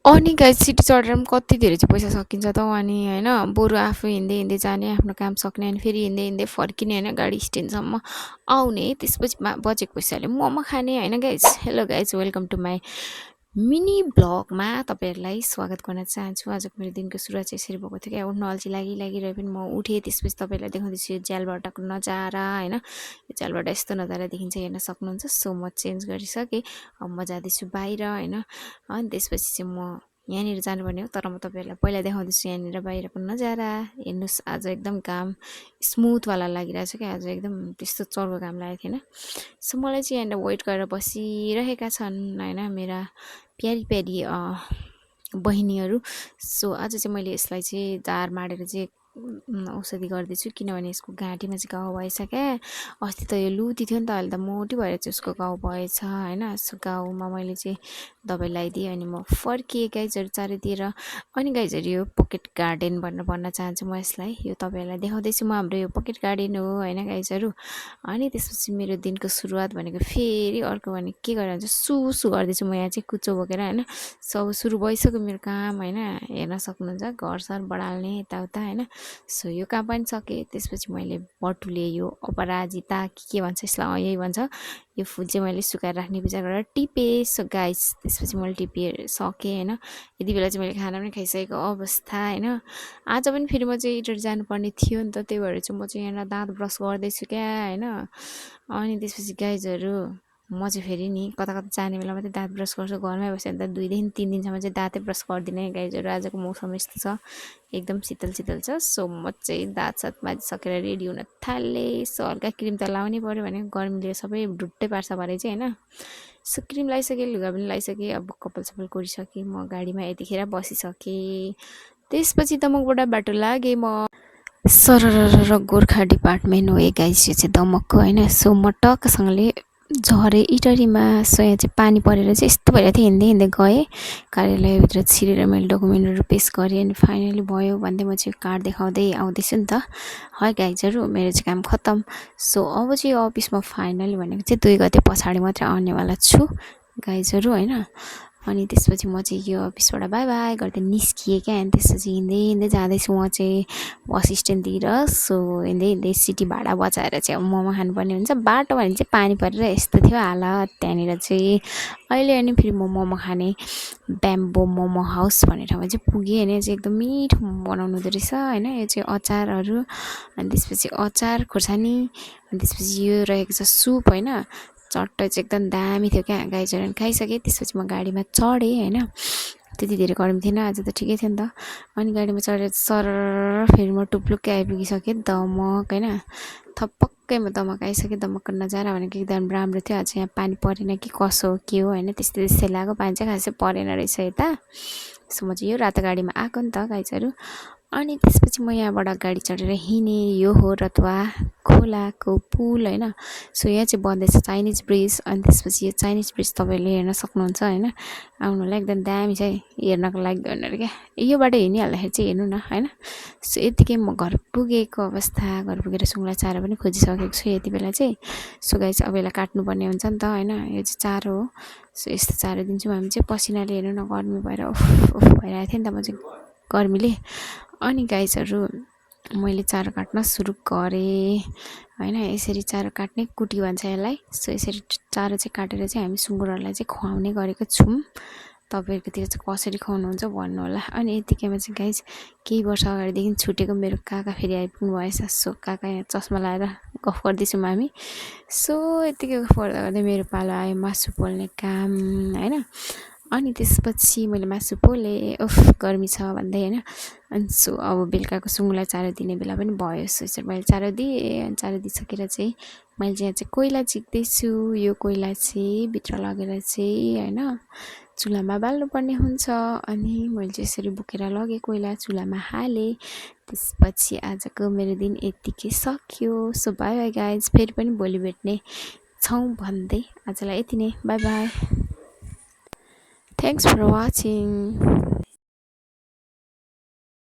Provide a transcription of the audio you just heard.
अनि guys city चढेर पनि कति धेरै चाहिँ पैसा सकिन्छ त अनि होइन बरु आफू हिँड्दै हिँड्दै जाने आफ्नो काम सक्ने अनि फेरि हिँड्दै हिँड्दै फर्किने होइन गाडी स्ट्यान्डसम्म आउने त्यसपछि बचेको पैसाले मोमो खाने होइन guys. Hello guys, welcome to my mini ब्लगमा तपाईँहरूलाई स्वागत गर्न चाहन्छु। आजको मेरो दिनको सुरुवात चाहिँ यसरी भएको थियो क्या, उठ्न अल्छी लागिरहे पनि म उठेँ। त्यसपछि तपाईँहरूलाई देखाउँदैछु यो ज्यालबाटाको नजारा होइन। यो ज्यालबाट यस्तो नजारा देखिन्छ, हेर्न सक्नुहुन्छ। सो म चेन्ज गरिसकेँ, अब म जाँदैछु बाहिर होइन। अनि त्यसपछि चाहिँ म यहाँनिर जानुपर्ने हो, तर म तपाईँहरूलाई पहिला देखाउँदैछु यहाँनिर बाहिरको नजारा। हेर्नुहोस्, आज एकदम घाम स्मुथवाला लागिरहेछ क्या, आज एकदम त्यस्तो चर्को घाम लागेको थिएन। सो मलाई चाहिँ यहाँनिर वेट गरेर बसिरहेका छन् होइन मेरा प्यारी प्यारी बहिनीहरू। सो आज चाहिँ मैले यसलाई चाहिँ दार माडेर चाहिँ औषधि गर्दैछु, किनभने यसको घाँटीमा चाहिँ घाउ भएछ क्या। अस्ति त यो लुती थियो नि त, अहिले त मोटी भएर चाहिँ उसको घाउ भएछ होइन। सो घाउमा मैले चाहिँ दबाई लगाइदिएँ अनि म फर्किएँ गाइजहरू चारैतिर। अनि गाइजहरू यो पकेट गार्डन भनेर भन्न चाहन्छु म यसलाई। यो तपाईँहरूलाई देखाउँदैछु म, हाम्रो यो पकेट गार्डन हो होइन गाइजहरू। अनि त्यसपछि मेरो दिनको सुरुवात भनेको फेरि अर्को भने के गरेर हुन्छ, सुसु गर्दैछु म यहाँ चाहिँ कुचो बोकेर होइन। सब सुरु भइसक्यो मेरो काम होइन, हेर्न सक्नुहुन्छ, घरसर बढाल्ने यताउता होइन। सो यो काम पनि सकेँ। त्यसपछि मैले बटुले यो अपराजिता के भन्छ यसलाई, यही भन्छ, यो फुल चाहिँ मैले सुकाएर राख्ने विचार गरेर टिपेँ। सो गाइस त्यसपछि मैले टिपेँ सकेँ होइन। यति बेला चाहिँ मैले खाना पनि खाइसकेको अवस्था होइन। आज पनि फेरि म चाहिँ इन्टरभ्यू जानुपर्ने थियो नि त, त्यही भएर चाहिँ म चाहिँ यहाँ दाँत ब्रस गर्दैछु क्या होइन। अनि त्यसपछि गाइजहरू म चाहिँ फेरि नि कता कता जाने बेला मात्रै दाँत ब्रस गर्छु, घरमै बस्यो भने त 2 देखि 3 दिनसम्म चाहिँ दाँतै ब्रस गर्दिनँ गाइजहरू। आजको मौसम यस्तो छ, एकदम शीतल शीतल छ। सो म चाहिँ दाँत सात माझिसकेर रेडी हुन थालेँ। सो हल्का क्रिम त लाउनै पऱ्यो भने गर्मीले सबै ढुट्टै पार्छ भरे चाहिँ होइन। सो क्रिम लगाइसकेँ, लुगा पनि लगाइसकेँ, अब कपाल सपाल कोरिसकेँ, म गाडीमा यतिखेर बसिसकेँ। त्यसपछि दमकबाट बाटो लागेँ म सरर गोर्खा डिपार्टमेन्ट हो ए गाइस, यो चाहिँ दमकको होइन। सो म टक्कसँगले झरेँ इटरीमा। सो यहाँ चाहिँ पानी परेर चाहिँ यस्तो भइरहेको थियो, हिँड्दै हिँड्दै गएँ कार्यालयभित्र छिरेर मैले डकुमेन्टहरू पेस गरेँ अनि फाइनली भयो भन्दै म चाहिँ कार्ड देखाउँदै आउँदैछु नि त है गाइजहरू। मेरो चाहिँ काम खत्तम। सो अब चाहिँ अफिसमा फाइनली भनेको चाहिँ 2 गते पछाडि मात्रै आउनेवाला छु गाइजहरू होइन। अनि त्यसपछि म चाहिँ यो अफिसबाट बाई बाई गर्दै निस्किएँ क्या। अनि त्यसपछि हिँड्दै हिँड्दै जाँदैछु म चाहिँ बस स्ट्यान्डतिर। सो हिँड्दै हिँड्दै सिटी भाडा बचाएर चाहिँ अब मोमो खानुपर्ने हुन्छ। बाटो भने चाहिँ पानी परेर यस्तो थियो हालत त्यहाँनिर चाहिँ। अहिले अनि फेरि म मोमो खाने ब्याम्बो मोमो हाउस भन्ने ठाउँमा चाहिँ पुगेँ होइन। यो चाहिँ एकदम मिठो बनाउनु हुँदो रहेछ होइन। यो चाहिँ अचारहरू, अनि त्यसपछि अचार खोर्सानी, अनि त्यसपछि यो रहेको छ सुप होइन। चट्ट चाहिँ एकदम दामी थियो क्या गाइजहरू। खाइसकेँ, त्यसपछि म गाडीमा चढेँ होइन। त्यति धेरै गर्मी थिएन आज त, ठिकै थियो नि त। अनि गाडीमा चढेर सरर फेरि म टुप्लुक्कै आइपुगिसकेँ दमक होइन। थपक्कै म दमक आइसकेँ। दमकको नजारा भनेको एकदम राम्रो थियो। आज यहाँ पानी परेन कि कसो हो के हो होइन, त्यस्तै त्यस्तै लाग्यो। पानी चाहिँ खासै परेन रहेछ यता। सो म चाहिँ यो रातो गाडीमा आएको नि त गाइजहरू। अनि त्यसपछि म यहाँबाट गाडी चढेर हिँडेँ। यो हो रतुवा खोलाको पुल होइन। सो यहाँ चाहिँ बन्दैछ चाइनिज ब्रिज। अनि त्यसपछि यो चाइनिज ब्रिज तपाईँहरूले हेर्न सक्नुहुन्छ होइन। आउनुलाई एकदम दामी छ है हेर्नको लागि भनेर क्या। यो बाटो हिँडिहाल्दाखेरि चाहिँ हेर्नु न होइन। सो यतिकै म घर पुगेको अवस्था, घर पुगेर सुँगुरलाई चारो पनि खोजिसकेको छु यति बेला चाहिँ। सो गाइस अब यसलाई काट्नुपर्ने हुन्छ नि त होइन। यो चाहिँ चारो हो। सो यस्तो चारो दिन्छौँ हामी चाहिँ। पसिनाले हेर्नु न गर्मी भएर उफ उफ भइरहेको थियो नि त म चाहिँ गर्मीले। अनि गाइसहरू मैले चारो काट्न सुरु गरेँ होइन। यसरी चारो काट्ने कुटी भन्छ यसलाई। सो यसरी चारो चाहिँ काटेर चाहिँ हामी सुँगुरहरूलाई चाहिँ खुवाउने गरेको छौँ। तपाईँहरूकोतिर चाहिँ कसरी खुवाउनुहुन्छ भन्नु होला। अनि यतिकैमा चाहिँ गाइस केही वर्ष अगाडिदेखि छुटेको मेरो काका फेरि आइपुग्नु भएछ। सो काका यहाँ चस्मा लगाएर गफ गर्दैछौँ हामी। सो यतिकै गफ गर्दा गर्दै मेरो पालो आयो मासु पोल्ने काम होइन। अनि त्यसपछि मैले मासु पोलेँ, उफ गर्मी छ भन्दै होइन। अनि सो अब बेलुकाको सुँगुरलाई चारो दिने बेला पनि भयो। सो यसरी मैले चारो दिएँ। अनि चारो दिइसकेर चाहिँ मैले चाहिँ यहाँ चाहिँ कोइला झिक्दैछु। यो कोइला चाहिँ भित्र लगेर चाहिँ होइन चुलामा बाल्नुपर्ने हुन्छ। अनि मैले चाहिँ यसरी बोकेर लगेँ कोइला, चुलामा हालेँ। त्यसपछि आजको मेरो दिन यतिकै सक्यो। सो बाई बाई गाइज, फेरि पनि भोलि भेट्ने छौँ भन्दै आजलाई यति नै, by by. Thanks for watching.